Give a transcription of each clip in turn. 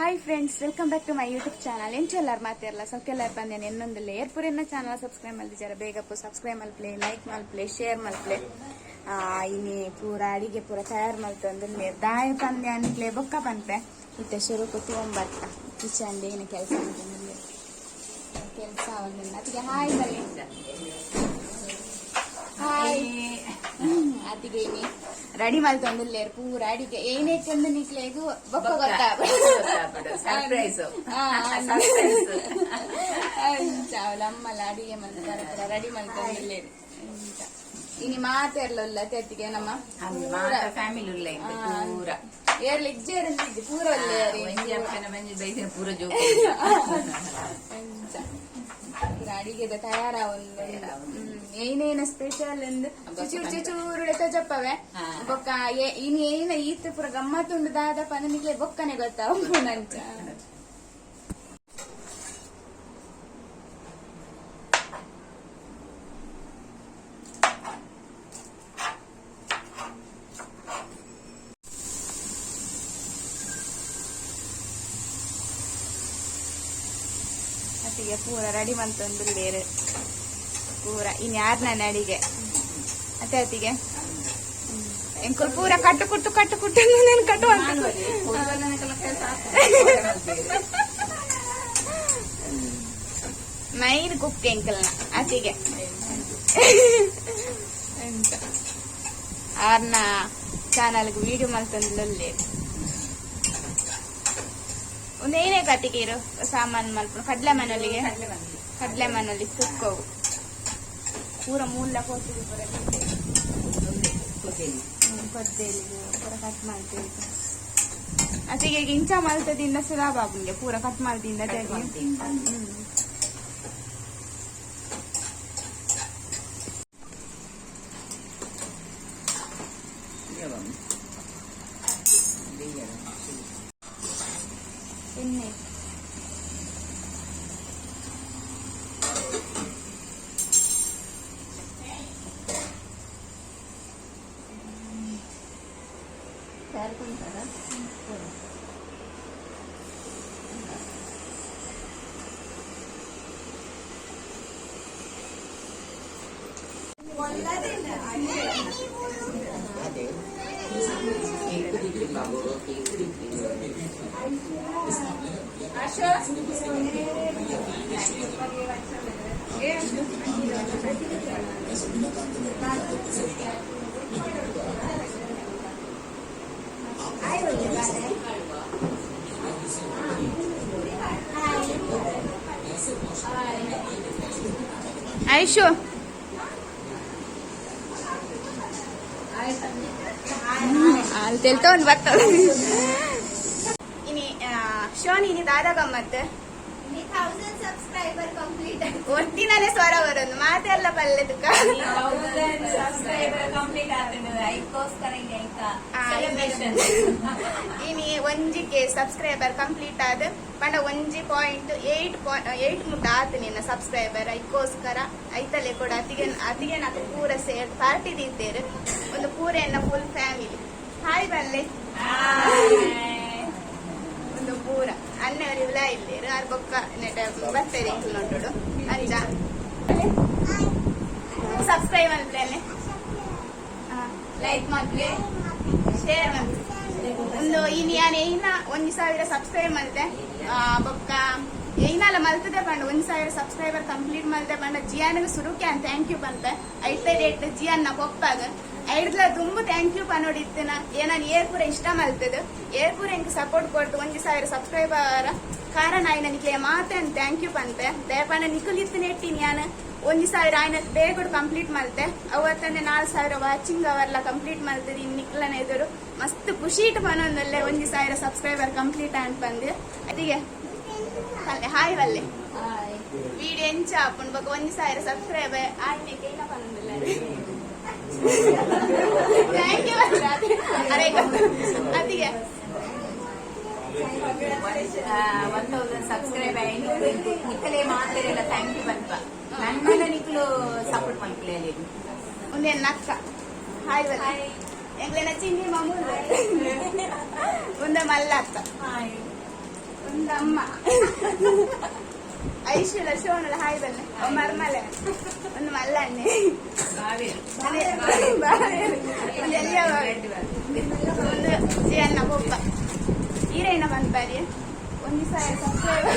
Hi friends, welcome back to my YouTube channel. ಎಂಚೆಲ್ಲಾರ್ ಮಾತಿರಲ್ಲ ಸೌಖ್ಯಲ್ಲಾರ್ ಪಂದೇನೆ ಎನ್ನೊಂದಿಲ್ಲ ಏರ್ಪುರೆನ್ನ ಚಾನಲ್ ಸಬ್ಸ್ಕ್ರೈಬ್ ಮಲ್ದಿಜಾರ ಬೇಗಪ್ಪು ಸಬ್ಸ್ಕ್ರೈಬ್ ಮಲ್ಪ್ಲೆ, ಲೈಕ್ ಮಲ್ಪ್ಲೆ, ಶೇರ್ ಮಲ್ಪ್ಲೆ. ಇನಿ ಪೂರ ಅಡಿಗೆ ಪೂರ ತಯಾರು ಮಲ್ತೊಂದು ದಾಯ ಪಂದೆ ಅನ್ಕ್ಲೆ ಬೊಕ್ಕ ಪನ್ಪೆ. ಇತ್ತೆ ಶುರುಕು ತೂಂಬರ್ತ ಕಿಚನ್ ಏನು ಕೆಲಸ ಮಾಡ್ತೀನಿ, ಕೆಲಸ ಒಂದಿಲ್ಲ. ಅದಕ್ಕೆ ಹಾಯ್ ಬಲ್ಲಿ. ಹಾಯ್. ಅತಿಗೆ ಇನಿ ರೆಡಿ ಮಲ್ತೊಂದುಲ್ಲೇರ್ ಪೂರ ಅಡಿಗೆ. ಏನೇಕಂದು ನಿಕ್ಲೆಗು ಬೊಕ್ಕ ಗೊತ್ತಾ. ಸರ್ಪ್ರೈಸ್. ಅಂಚ ಅವಳ ಅಮ್ಮಲ ಅಡಿಗೆ ಮಲ್ತಾರೆ, ರೆಡಿ ಮಲ್ತೊಂದುಲ್ಲೇರ್. ಎಂತ ಇನಿ ಮಾತೆರ್ಲ ತೆತ್ತಿಗೆ ನಮ್ಮ ಫ್ಯಾಮಿಲಿ ಉಲ್ಲ ಇಂದು ಪೂರ. ಏರ್ಲ ಇಜ್ಜೇರ್ ಇಜ್ಜಿ, ಪೂರ ಒಲ್ಲೇರಿ. ಒಂಜಿ ಅಪ್ಪನ ಮಂಜಿ ಬೈದಿನ ಪೂರ ಜೋಕು. ಅಂಚ ಪೂರ ಅಡಿಗೆದ ತಯಾರ ಒಂದು ಏನೇನ ಸ್ಪೆಷಲ್ ಅಂದ್ ಚುಚೂರು ಚುಚೂರು ತಜಪ್ಪವೆ. ಬೊಕ್ಕ ಇನಿ ಏನ ಈತ್ ಪೂರ ಗಮ್ಮತ್ತುಂಡು ದಾದಪ್ಪ ಅಂದ್ರೆ ನಿಕ್ಲೆ ಬೊಕ್ಕನೆ ಗೊತ್ತಾ ಅಂಚ. ಅತ್ತಿಗೆ ಪೂರ ರೆಡಿ ಮಂತೊಂದುಲ್ಲೇರು ಪೂರ. ಇನ್ ಯಾರ್ ನನ್ನ ಅಡಿಗೆ ಅತ್ತೆ ಅತ್ತಿಗೆ ಎಂಕುಲ್ ಪೂರ ಕಟ್ಟು ಕುಟ್ಟು ಕಟ್ಟು ಕುಟ್ಟು ನಾನು ಕಟ್ಟು ಅಂತ. ಮೈನ್ ಕುಕ್ ಎಂಕಲ್ನ ಅತ್ತಿಗೆ ಎಂತ ಆರ್ನ ಚಾನಲ್ಗೆ ವಿಡಿಯೋ ಮಲ್ತೊಂದುಲ್ಲೇರು. ಒಂದು ಏನೇ ಕತ್ತಿಗೆ ಇರು ಸಾಮಾನು ಮಲ್ಪುನು ಕಡ್ಲೆ ಮನೊಲಿಗೆ, ಕಡ್ಲೆ ಮನೊಲಿ ಸುಕ್ಕೋವು ಪೂರ ಮೂಲ ಕೋತಿಗೆ ಪೂರ. ಕೊದ್ದೇಲಿ ಪೂರ ಕಟ್ ಮಾಡ್ತೀವಿ. ಅತ್ತಿಗೆ ಇಂಚ ಮಲ್ತದಿಂದ ಸುಲಭ ಆಪುಂಗೆ ಪೂರ ಕಟ್ ಮಾಡ್ದಿಂದ. ಎಣ್ಣೆ. ಐಶು ಅಲ್ಲಿ ತೆಲ್ತೊಂದು ಬರ್ತದೆ. ಇನಿ ಶೋನಿ, ಇನಿ ದಾದಾ ಗಮ್ಮತ್? 1000 ಸಬ್ಸ್ಕ್ರೈಬರ್ ಕಂಪ್ಲೀಟ್. ಒಟ್ಟಿನಲ್ಲೇ ಸ್ವರ ಬರೋದು ಮಾತೆಲ್ಲ ಪಲ್ಲೆದಕ್ಕ. ಸಬ್ಸ್ಕ್ರೈಬರ್ ಕಂಪ್ಲೀಟ್ ಆತಂಡು, ಐಕ್ಕೋಸ್ಕರ ಐಕ ಸೆಲೆಬ್ರೇಷನ್. ಇನಿ ಒಂಜಿಗೆ ಸಬ್ಸ್ಕ್ರೈಬರ್ ಕಂಪ್ಲೀಟ್ ಆದ ಪಂಡ 1.8.8 ಮುಟ್ಟ ಆತ ನಿನ್ನ ಸಬ್ಸ್ಕ್ರೈಬರ್. ಐಕ್ಕೋಸ್ಕರ ಐತಲೆ ಕೂಡ ಅತಿಗೆ ಅತಿಗೆ ನಾಕು ಪೂರ ಸೇರ್ ಪಾರ್ಟಿ ದೀತೇರು. ಒಂದು ಪೂರ ಎನ್ನ ಫುಲ್ ಫ್ಯಾಮಿಲಿ. ಹಾಯ್ ಬಲ್ಲೆ. ಒಂದು ಪೂರ ಅಣ್ಣವರು ಇವ್ಲ ಇಲ್ಲೇರು ಆರ್ ಬೊಕ್ಕ ನೆಟ ಬರ್ತಾರೆ ಇಂಕ್ಲು ನೋಟುಡು. ಅಂಚ ಸಬ್ಸ್ಕ್ರೈಬ್ ಮಲ್ಪಲೆ, ಲೈಕ್ ಮಲ್ಪಲೆ, ಶೇರ್ ಮಲ್ಪಲೆ. ಒಂದು ಇನಿ ಯಾನ್ ಏನ 1000 ಸಬ್ಸ್ಕ್ರೈಬ್ ಮಲ್ತೆ ಬೊಕ್ಕ ಏನಾಲ ಮಲ್ತದೆ ಪಂಡ 1000 ಸಬ್ಸ್ಕ್ರೈಬರ್ ಕಂಪ್ಲೀಟ್ ಮಲ್ತೆ ಪಂಡ ಜಿಯಾನಿಗೆ ಸುರುಕೆ ಅಂತ thank you ಪನ್ಪೆ. ಐತ ಡೇಟ್ ಜಿಯಾನ್ನ ಪೊಪ್ಪಾಗ ಐಡ್ಲ ತುಂಬ thank you ಪನೋಡಿತ್ತಿನ. ಏನಾನ್ ಏರ್ ಪೂರ ಇಷ್ಟ ಮಲ್ತದ, ಏರ್ ಪೂರ ಎಂಕ್ ಸಪೋರ್ಟ್ ಕೊಡ್ತು 1000 ಸಬ್ಸ್ಕ್ರೈಬರ್ ಕಾರಣ ಆಯ್ನ ನಿಕ್ಲೆ ಮಾತೆ thank you ಪನ್ಪೆ. ದಯಪಂಡ ನಿಕುಲ್ ಇತ್ತು ನೆಟ್ಟಿನಿ ಯಾನ್ 1000 ಆಯ್ನ ಬೇಗ ಕಂಪ್ಲೀಟ್ ಮಲ್ತೆ. ಅವತ್ತಂದೆ 4000 ವಾಚಿಂಗ್ ಅವರ್ಲ ಕಂಪ್ಲೀಟ್ ಮಲ್ತದೆ. ಇನ್ ನಿಕ್ಲನ ಎದುರು ಮಸ್ತ್ ಖುಷಿ ಇಟ್ಟು ಪನೊಂದಲ್ಲೇ 1000 ಸಬ್ಸ್ಕ್ರೈಬರ್ ಕಂಪ್ಲೀಟ್ ಅಂತ ಬಂದು. ಅದಿಗೆ ಅಲ್ಲೇ ಹಾಯ್ ವಲ್ಲೆ. ವಿಡಿಯೋ ಎಂಚ ಆಪುಂಡು ಬೊಕ 1000 ಸಬ್ಸ್ಕ್ರೈಬರ್ ಆಯ್ನೆ ಕೇನ ಪನೊಂದಿಲ್ಲ. Thank you. ಅರೆ ಅದಿಗೆ 1000 ಸಬ್ಸ್ಕ್ರೈಬ್ ಆಯ್ತು, ನಿಕ್ಕಲೇ ಮಾತೆರೆಲ್ಲ thank you ಪನ್ಪ. ನನ್ನಲ್ಲ ನಿಕ್ಲು ಸಪೋರ್ಟ್ ಮಲ್ಪಲೆ ಅಲ್ಲಿ. ಒಂದೇನು ನಕ್ಕ ಹಾಯ್ ವಲ್ಲೆ. ಎಂಗ್ಲೆನ ಚಿನ್ನಿ ಮಾಮೂಲು. ಒಂದ ಮಲ್ಲ ಅಕ್ಕ. ಐಶುಲ ಶೋನುಲ ಹಾಯ್ ಬಲ್ಲೆ. ಮರ್ಮಲೆ ಒಂದು ಮಲ್ಲಣ್ಣೆ ಒಂದು ಎಲ್ಲ ಒಂದು ಜಿಯನ್ನ ಪೊಪ್ಪ ಈರೇನ ಬಂದ್ಬಾರಿ. ಒಂದು ಸಾವಿರ ಸಬ್ಸ್ಕ್ರೈಬರ್,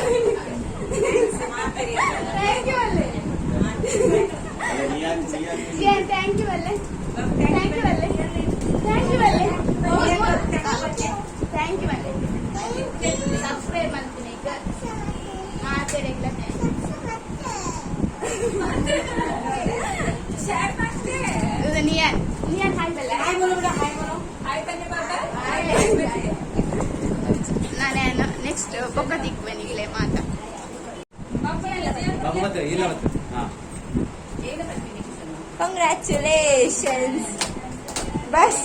thank you ಅಲ್ಲೇ. ಜಿಯನ್, thank you ಅಲ್ಲೇ, thank you ಅಲ್ಲೇ, thank you ಅಲ್ಲೇ, thank you ಅಲ್ಲೇ. ಸಬ್ಸ್ಕ್ರೈಬ್ ಮಾಡ್ತೀನಿ ಈಗ ಮಾತಾಡಿಲ್ಲ. ಇದು ನಿಯನ್, ನಿಯನ್ ಹಾಯ್ ಬಲ್ಲೆ. ನಾನೇನು ನೆಕ್ಸ್ಟ್ ಬೊಕ್ಕ ತಿಕ್ವೆ ನಿಗ್ಲೆ ಮಾತ. ಮತ್ತೆ ಇಲ್ಲ ಮತ್ತೆ ಹಾ. Congratulations. Bus,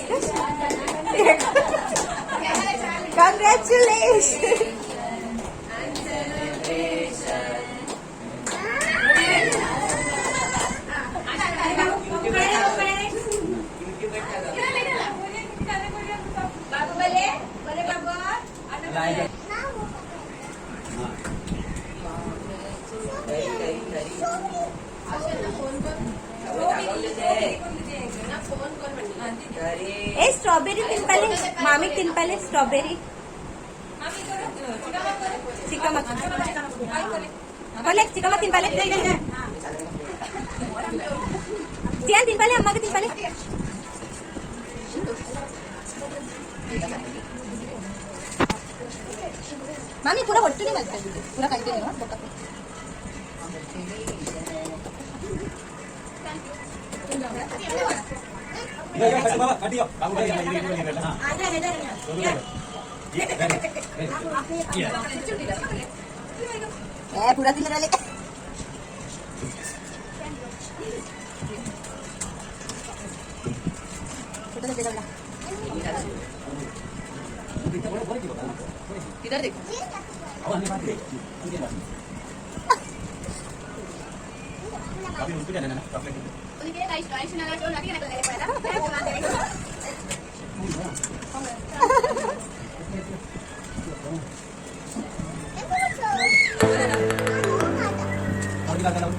congratulations. ಅಲ್ಲ, ಆಯ್ತು. ಹಾ. ఏ స్ట్రాబెర్రీ తినపాలి మామికి, తినపాలి స్ట్రాబెర్రీ. చిక్కమ్మ కొలే, చిక్కమ్మ తినపాలి. చియన్ తినపాలి, అమ్మకి తినపాలి. మామి పూర ఒట్టునే మళ్తుంది, పూర కంటిన్యూ. ಇಲ್ಲ, ಇಲ್ಲ, ಕಟ್ಟು ಬಾಬಾ, ಕಟ್ಟಿಯೋ. ಬಾಬು, ಬನ್ನಿ, ಇಲ್ಲಿ, ಇಲ್ಲಿ, ಇಲ್ಲಿ, ಹಾ. ಇಲ್ಲ. ఏ పూర తినరాలే. इधर देखो. ಅವ ಅಲ್ಲಿ ಬಾಕಿ ಇದೆ. ಅಲ್ಲಿ ಬಾಕಿ. ಕಾಫಿ ಉಂಟು ನಾನು ಚಾಕ್ಲೇಟ್ ಇದೆ. ಐಶುನಲ ಶೋನು ಅಡಿಗೆ. ಅವ್ರಿಗೆ ಆಗಲ್ಲ ಅವ್ರು.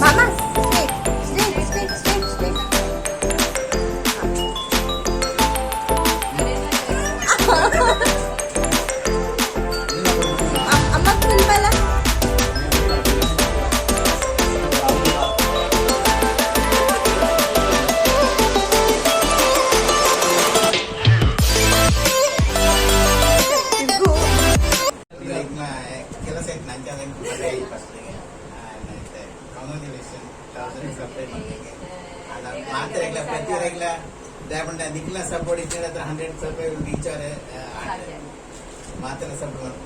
మామ, straight, straight, straight, straight, straight. అమ్మకు తినపాలా. ಕೆಲಸ ಇತ್ತು ನಂಗೆ, ಅದಕ್ಕೆ ಫಸ್ಟಿಗೆ ಕಂಗ್ರಾಚುಲೇಷನ್, 1000 ಸಬ್ಸ್ಕ್ರೈಬ್ ಮಾಡ್ಲಿಕ್ಕೆ. ಅದ ಮಾತಾಡಲ್ಲ, ಪ್ರತಿಯೊರೆಗ್ಲ ದಾಪಂಡ ನಿಕ್ಲ ಸಪೋರ್ಟ್ ಇದ್ದರೆ ಹತ್ರ 100 ಸಬ್ಸ್ಕ್ರೈಬ್ ರೀಚ್ ಅವರೆ ಮಾತೆಲ್ಲ ಸಪೋರ್ಟ್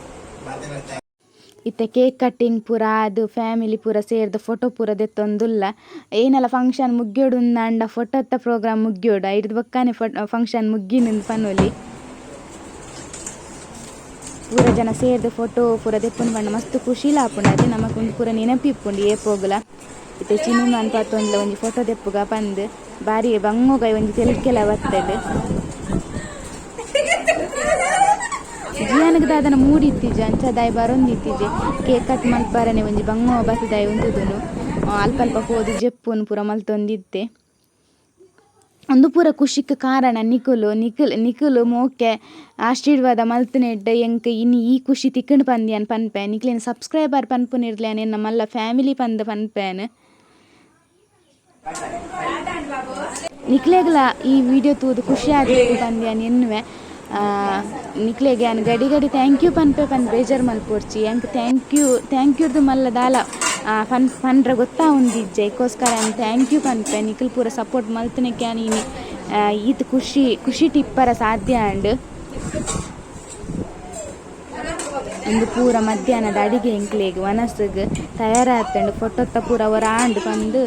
ಮಾತೆಲ್ಲ. ಇತ್ತೆ ಕೇಕ್ ಕಟ್ಟಿಂಗ್ ಪೂರ ಅದು ಫ್ಯಾಮಿಲಿ ಪೂರ ಸೇರ್ದು ಫೋಟೋ ಪೂರ ದೆತ್ತೊಂದುಲ್ಲ. ಏನೆಲ್ಲ ಫಂಕ್ಷನ್ ಮುಗ್ಯೋಡು ಅಂಡ ಫೋಟೋತ್ತ ಪ್ರೋಗ್ರಾಮ್ ಮುಗ್ಯೋಡು ಐಡ್ದು ಬೊಕ್ಕನೆ ಫೋಟೋ ಫಂಕ್ಷನ್ ಮುಗ್ಗಿನ ಪನೊಲಿ. ಪೂರ ಜನ ಸೇರ್ದು ಫೋಟೋ ಪೂರ ದೆಪ್ಪುನು ಪಂಡ ಮಸ್ತ್ ಖುಷಿಲ ಆಪುಂಡು. ಅದೇ ನಮಕ್ ಒಂದು ಪೂರ ನೆನಪು ಇಪ್ಪುಂಡು ಏಪೋಗುಲ. ಇತ್ತೆ ಚಿನ್ನುಮನ್ ಪತ್ತೊಂದ್ಲ ಒಂಜಿ ಫೋಟೋ ದೆಪ್ಪುಗ ಪಂದ್ ಬಾರಿ ಬಂಗುಗ ಒಂಜಿ ತೆಲ್ಕೆಲ ಬತ್ತಡ್ ಜಿಯಾನಗ ದಾದನ ಮೂಡಿತ್ತಿಜೆ ಅಂಚ ದಾಯಿ ಬರೊಂದಿತ್ತಿಜೆ ಕೇಕ್ ಕಟ್ ಮಲ್ಪರನೆ ಒಂಜಿ ಬಂಗೋ ಬತ್ತದಾಯಿ ಉಂತುದುನು ಅಲ್ಪ ಅಲ್ಪ ಪೋದು ಜೆಪ್ಪುನು ಪೂರ ಮಲ್ತೊಂದಿತ್ತೆ. ಉಂದು ಪೂರ ಖುಷಿಕ್ ಕಾರಣ ನಿಕುಲು ನಿಕುಲ್ ನಿಕುಲು ಮೋಕೆ ಆಶೀರ್ವಾದ ಮಲ್ತುನೆಡ್ ಎಂಕ್ ಇನಿ ಈ ಖುಷಿ ತಿಕ್ಕುಂಡು ಪಂದ್ ಯಾನ್ ಪನ್ಪೆ. ನಿಕ್ಲೆನ ಸಬ್ಸ್ಕ್ರೈಬರ್ ಪನ್ಪುನಿರ್ಲೆ ಎನ್ನ ಮಲ್ಲ ಫ್ಯಾಮಿಲಿ ಪಂದ್ ಪನ್ಪೇನ್. ನಿಕ್ಲೆಗ್ಲ ಈ ವಿಡಿಯೋ ತೂದು ಖುಷಿ ಆದಿಪ್ಪು ಪಂದ್ ಯಾನ್ ಎನ್ನುವೆ. ನಿಕ್ಲೆಗ್ ಯಾನ್ ಗಡಿ ಗಡಿ thank you ಪನ್ಪೆ ಪಂದ್ ಬೇಜಾರ್ ಮಲ್ಪೊಡ್ಚಿ. ಎಂಕ್ thank you thank ಯುರ್ದು ಮಲ್ಲ ದಾಲ ಪನ್ರೆ ಗೊತ್ತಾವುಂದಿಜ್ಜೆ ಐಕೋಸ್ಕರ ಯಾನ್ thank you ಪನ್ಪೆ. ನಿಕುಲು ಪೂರ ಸಪೋರ್ಟ್ ಮಲ್ತುನೆಕ್ ಯಾನ್ ಇನಿ ಈತ್ ಖುಷಿ ಖುಷಿಟ್ ಇಪ್ಪರ ಸಾಧ್ಯ ಆಂಡ್. ಉಂದು ಪೂರ ಮಧ್ಯಾಹ್ನದ ಅಡಿಗೆ ಎಂಕ್ಲೆಗ್ ವನಸುಗ್ ತಯಾರಾತುಂಡು. ಫೋಟೋತ ಪೂರ ಒರ ಆಂಡ್ ಪಂದ್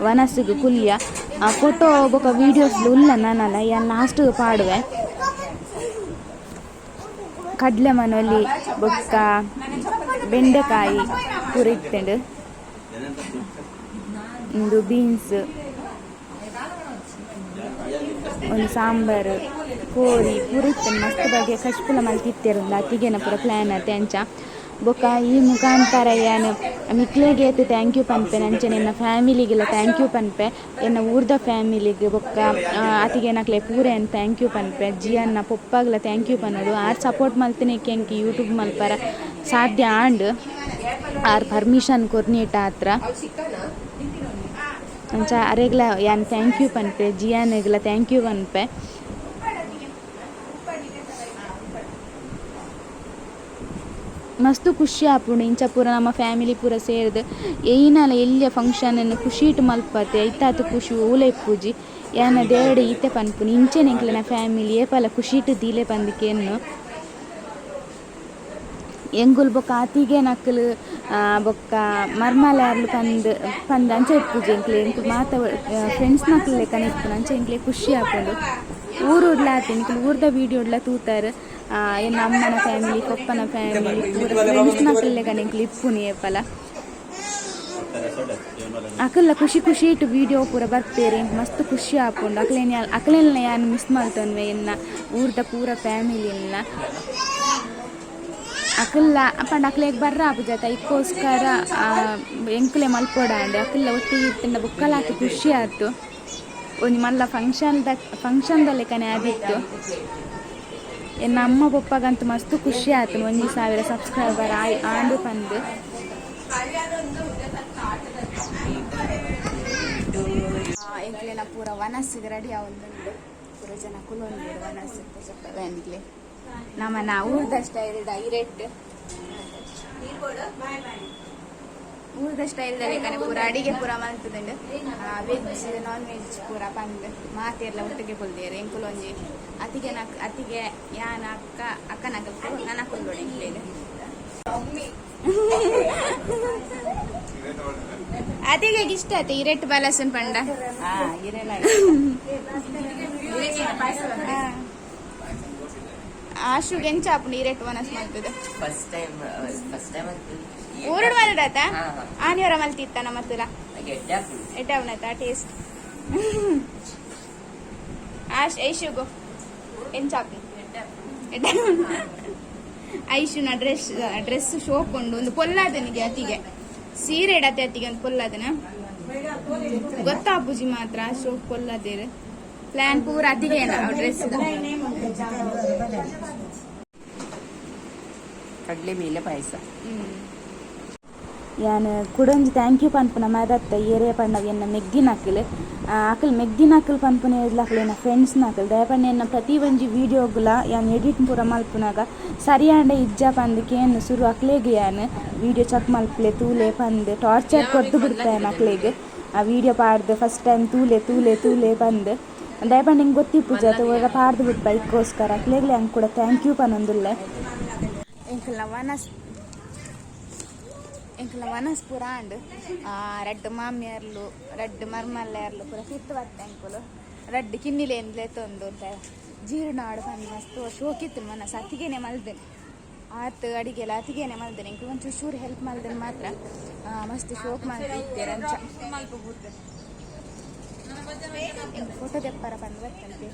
ವನಸುಗ್ ಕುಲ್ಯ ಆ ಫೋಟೋ ಬೊಕ ವೀಡಿಯೋಸ್ ಉಲ್ಲ ನನಲ ಯಾನ್ ಲಾಸ್ಟ್ ಪಾಡುವೆ. ಕಡ್ಲೆ ಮನೊಲಿ ಬೊಕ್ಕ ಬೆಂಡೆಕಾಯಿ ಪೂರ ಇತ್ತುಂಡು. ಉಂದು ಬೀನ್ಸ್ ಒಂದು ಸಾಂಬಾರ್ ಕೋರಿ ಪೂರ ಇತ್ತುಂಡು. ಮಸ್ತ್ ಬಗೆ ಕಚ್ಪುಲ ಮಲ್ತಿತ್ತೆರ್ ಉಂದು ಅತಿಗೆನ ಪೂರ ಪ್ಲಾನ್ ಅತೆ ಅಂಚ. ಬೊಕ್ಕ ಈ ಮುಖಾಂತರ ಯಾನ್ ನಿಕ್ಲೆಗ್ thank you ಪನ್ಪೆ. ಅಂಚನೆ ಎನ್ನ ಫ್ಯಾಮಿಲಿಗೆಲ thank you ಪನ್ಪೆ. ಎನ್ನ ಊರ್ದ ಫ್ಯಾಮಿಲಿಗ್ ಬೊಕ್ಕ ಅತಿಗೆನಕ್ಲೆ ಪೂರ ಯಾನ್ thank you ಪನ್ಪೆ. ಜಿಯನ್ನ ಪೊಪ್ಪಗ್ಲ thank you ಪನೊಡು. ಆರ್ ಸಪೋರ್ಟ್ ಮಲ್ತಿನೆಕ್ ಎಂಕ್ ಯೂಟ್ಯೂಬ್ ಮಲ್ಪರ ಸಾಧ್ಯ ಆಂಡ್. ಆರ್ ಪರ್ಮಿಷನ್ ಕೊರ್ನಿಟ ಆತ್ರ ಅಂಚ ಅರೆಗ್ಲ ಯಾನ್ thank you ಪನ್ಪೆ. ಜಿಯಾನೆಗ್ಲ thank you ಪನ್ಪೆ. ಮಸ್ತ್ ಖುಷಿ ಆಪುಂಡು ಇಂಚ ಪೂರ ನಮ್ಮ ಫ್ಯಾಮಿಲಿ ಪೂರ ಸೇರ್ದ್ ಏಯ್ನಲ ಎಲ್ಯ ಫಂಕ್ಷನ್ ಖುಷಿಟ್ ಮಲ್ಪತೆ ಐತಾತ್ ಖುಷಿ ಓಲ ಇಪ್ಪುಜಿ. ಯಾನ್ ದೇವೆರ್ಡ ಈತೆ ಪನ್ಪುನಿ ಇಂಚನೆ ಎಂಕ್ಲೆನ ಫ್ಯಾಮಿಲಿ ಏಪಲ ಖುಷಿಟ್ ದೀಲೆ ಪಂದ್ ಕೇನ್ನು. ಎಂಕುಲು ಬೊಕ್ಕ ಅತಿಗೆನಕುಲು ಬೊಕ್ಕ ಮರ್ಮಲಾರ್ಲು ಪಂದ್ ಪಂದ್ ಅಂಚ ಇಪ್ಪುಜಿ ಎಂಕ್ಲೆ ಎಂಕುಲು ಮಾತ ಫ್ರೆಂಡ್ಸ್ ನಕುಲು ಲೆಕ್ಕನೆ ಇಪ್ಪುನು ಅಂಚ ಎಂಕ್ಲೆ ಖುಷಿ ಆಪುಂಡು. ಊರುಡ್ಲ ಆತೆ ನಿಕುಲು ಊರ್ದ ವೀಡಿಯೋಡ್ಲ ತೂತಾರ್ ಎನ್ನ ಅಮ್ಮನ ಫ್ಯಾಮಿಲಿ ಪೊಪ್ಪನ ಫ್ಯಾಮಿಲಿ ಪೂರ ಫ್ರೆಂಡ್ಸ್ ನಕುಲು ಲೆಕ್ಕನೆ ಎಂಕುಲು ಇಪ್ಪುನಿ ಏಪಲ. ಅಕಲ್ಲ ಖುಷಿ ಖುಷಿ ಇಟ್ಟು ವೀಡಿಯೋ ಪೂರ ಬರ್ಪೇರು ಎಂಕ್ ಮಸ್ತ್ ಖುಷಿ ಆಪುಂಡು. ಅಕ್ಲೆನ ಅಕ್ಲೆನ ಯಾನ್ ಮಿಸ್ ಮಲ್ತೊನ್ವೆ ಎನ್ನ ಊರ್ದ ಪೂರ ಫ್ಯಾಮಿಲಿನ. ಅಕಲ್ಲ ಪಂಡ ಅಕ್ಲೆಗ್ ಬರ್ರ ಆಪುಜತ ಐಕೋಸ್ಕರ ಎಂಕುಲೆ ಮಲ್ಪೊಡಾಂಡ್. ಅಕಲ್ಲ ಒಟ್ಟಿಗೆ ಇತ್ತುಂಡ ಬೊಕ್ಕಲಾತ್ ಖುಷಿ ಆತು. ಒಂಜಿ ಮಲ್ಲ ಫಂಕ್ಷನ್ ಫಂಕ್ಷನ್ ದ ಲೆಕ್ಕನೆ ಆದಿತ್ತು. ಎನ್ನ ಅಮ್ಮ ಪೊಪ್ಪಗಂತೂ ಮಸ್ತ್ ಖುಷಿ ಆತು 1000 ಸಬ್ಸ್ಕ್ರೈಬರ್ ಆಯ್ ಆಂಡು ಪಂದ್. ಎಂಕ್ಲೆನ ಪೂರ ವನಸ್ಸಿಗೆ ರೆಡಿ ಆವೊಂದುಂಡು. ಪೂರ ಜನ ಕುಲೊಂದುಲ್ಲೆರ್ ವನಸ್ ನಿಕ್ಲೆ ನಮನ ಊರ್ದ ಸ್ಟೈಲ್ ದ ಇರೆಟ್ ಊರ್ದ ಸ್ಟೈಲ್ ದ ಲೆಕ್ಕನೆ ಪೂರ ಅಡಿಗೆ ಪೂರ ಮಲ್ತುದುಂಡು. ವೆಜ್ ನಾನ್ ವೆಜ್ ಪೂರ ಪಂದ್ ಮಾತೆರ್ಲ ಒಟ್ಟಿಗೆ ಕುಲ್ದೆರ್. ಎಂಕುಲು ಒಂಜಿ ಅತಿಗೆ ಅತಿಗೆ ಯಾನ್ ಅಕ್ಕ ಅಕ್ಕನಕುಲು ನನ ಕುಲ್ಲೊಡು ಎಂಕ್ಲೆಗ್. ಅತಿಗೆ ಇಷ್ಟ ಆತ ಇರೆಟ್ ಬಲಸುನ್ ಪಂಡ. ಆಶುಗೆ ಎಂಚ ಆಪುಂಡು ಇರೆಟ್ ವನಸ್ ಮಲ್ತುದು? ಫಸ್ಟ್ ಟೈಮ್ ಫಸ್ಟ್ ಟೈಮ್ ಊರುಡು ಮಲ್ದಾತ ಆನಿಯವರ ಮಲ್ತಿತ್ತ ನಮ್ಮ ತುಲ ಎಡ್ಡೆ ಅವನತ ಟೇಸ್ಟ್. ಆಶ್ ಐಶುಗು ಎಂಚ ಆಪುಂಡು ಎಡ್ಡೆ? ಐಶುನ ಡ್ರೆಸ್ ಡ್ರೆಸ್ ಶೋಕ್ ಉಂಡು. ಒಂದು ಪೊಲ್ಲಾದನಿಗೆ ಅತಿಗೆ ಸೀರೆ ಇಡತ್ತೆ ಅತಿಗೆ ಒಂದು ಪೊಲ್ಲಾದನ ಗೊತ್ತಾಪುಜಿ ಮಾತ್ರ ಶೋಕ್ ಪೊಲ್ಲಾದೇರು ಪ್ಲಾನ್ ಪೂರ ಅತಿಗೆ ಡ್ರೆಸ್. ಕಡಲೆ ಮೇಲೆ ಪಾಯಸ. ಯಾನ್ ಕುಡೊಂಜಿ thank you ಪನ್ಪುನ ಮದತ್ತ ಏರೇ ಪಂಡ ಎನ್ನ ಮೆಗ್ದಿನಕುಲು ಅಕುಲು ಮೆಗ್ದಿನಕುಲು ಪನ್ಪುನ ಅಕುಲು ಎನ್ನ ಫ್ರೆಂಡ್ಸ್ನಕುಲು. ದಾಯೆ ಎನ್ನ ಪ್ರತಿ ಒಂಜಿ ವೀಡಿಯೋಗುಲ ಯಾನ್ ಎಡಿಟ್ ಪೂರ ಮಲ್ಪುನಗ ಸರಿಯಾಂಡ ಇಜ್ಜ ಪಂದ್ ಕೇನ್ ಸುರು ಅಕ್ಲೆಗ್ ಯಾನ್ ವೀಡಿಯೋ ಚೆಕ್ ಮಲ್ಪುಲೆ ತೂಲೆ ಪಂದ್ ಟಾರ್ಚರ್ ಕೊರ್ದು ಬಿಡ್ಪೆ ಅಕ್ಲೆಗ್. ಆ ವೀಡಿಯೋ ಪಾಡ್ದು ಫಸ್ಟ್ ಟೈಮ್ ತೂಲೆ ತೂಲೆ ತೂಲೆ ಪಂದ್. ದಾಯೆ ಪಂಡ ಎಂಕ್ ಗೊತ್ತಿಪ್ಪುಜಿ ಅತ ಒರ ಪಾಡ್ದು ಬಿಡ್ಪ. ಐಕ್ಕೋಸ್ಕರ ಅಕ್ಲೆಗ್ಲ ಎಂಕ್ ಕೂಡ thank you ಪನೊಂದುಲ್ಲೆ. ಎಂಕಲ್ನ ವನಸ್ ಎಂಕಲ್ನ ವನಸ್ ಪೂರ ಆಂಡ್. ರಡ್ಡ್ ಮಾಮಿಯರ್ಲು ರಡ್ಡ್ ಮರ್ಮಲ್ಲೇರ್ಲು ಪೂರ ತಿರ್ತ್ ಬತ್ತೆ. ಎಂಕುಲು ರಡ್ಡ್ ಕಿನ್ನಿಲೇಂದ್ಲೆ ತೊಂದು ಜೀರ್ಣ ಆಡ್ ಪಂದ್ ಮಸ್ತ್ ಶೋಕಿತ್ತು ಮನಸ್ ಅತಿಗೆನೆ ಮಲ್ದೆನ್. ಆತ್ ಅಡಿಗೆಲ್ಲ ಅತಿಗೆನೆ ಮಲ್ದೇನೆ. ಇಂಕ್ ಒಂಚೂರು ಚೂರು ಹೆಲ್ಪ್ ಮಲ್ದೇನೆ ಮಾತ್ರ. ಮಸ್ತ್ ಶೋಕ್ ಮಲ್ತಿತ್ತೆರ್ ಅಂಚ ಫೋಟೋ ದೆಪ್ಪರ ಬಂದು ಬರ್ತಂತೆ.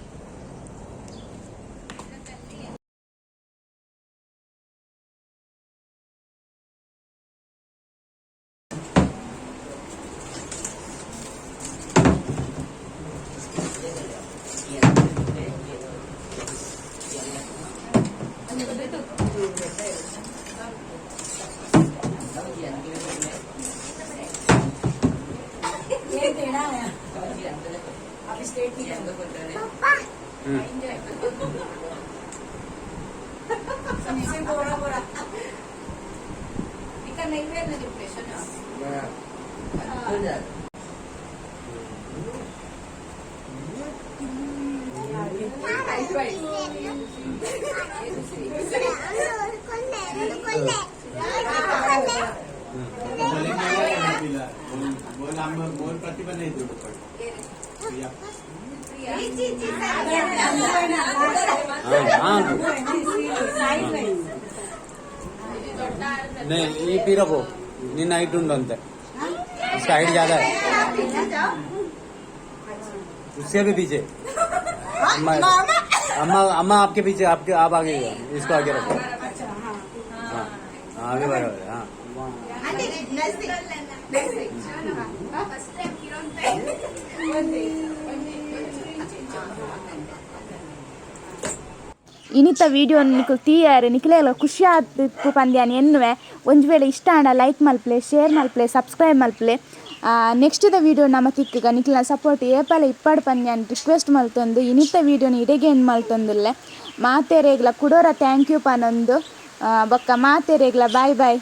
बोल प्रतिभा नाही. हाँ, नहीं, ये पी रखो. निन्न हाइट उंटु अंते. इसका हाइट ज्यादा है उससे भी. पीछे अम्मा, अम्मा, अम्मा, आपके पीछे, आपके, आप आगे गए. इसको आगे रखो. हाँ, आगे बराबर, हाँ. ಫಸ್ಟ್ ಟೈಮ್ ಕಿರೋಂತ. ಇನಿತ ವಿಡಿಯೋ ನಿಕುಲು ತೀಯಾರೆ ನಿಕ್ಲೆಲ ಖುಷಿ ಆತಿಪ್ಪು ಪಂದ್ಯಾನ್ ಎನ್ನುವೆ. ಒಂಜಿ ವೇಳೆ ಇಷ್ಟ ಆಂಡ ಲೈಕ್ ಮಲ್ಪಲೆ, ಶೇರ್ ಮಲ್ಪಲೆ, ಸಬ್ಸ್ಕ್ರೈಬ್ ಮಲ್ಪಲೆ. ನೆಕ್ಸ್ಟ್ ದ ವಿಡಿಯೋ ನಮ ತಿಕ್ಕುಗ. ನಿಕ್ಲೆನ ಸಪೋರ್ಟ್ ಏಪಲ ಇಪ್ಪಡ್ ಪಂದ್ಯಾನ್ ರಿಕ್ವೆಸ್ಟ್ ಮಲ್ತೊಂದು ಇನಿತ ವಿಡಿಯೋನ ಇಡೆಗೆ ಎಂಡ್ ಮಲ್ತೊಂದುಲ್ಲೆ. ಮಾತೆರೆಗ್ಲ ಕುಡೋರ thank you ಪನೊಂದು, ಬೊಕ್ಕ ಮಾತೆರೆಗ್ಲ ಬಾಯ್ ಬಾಯ್.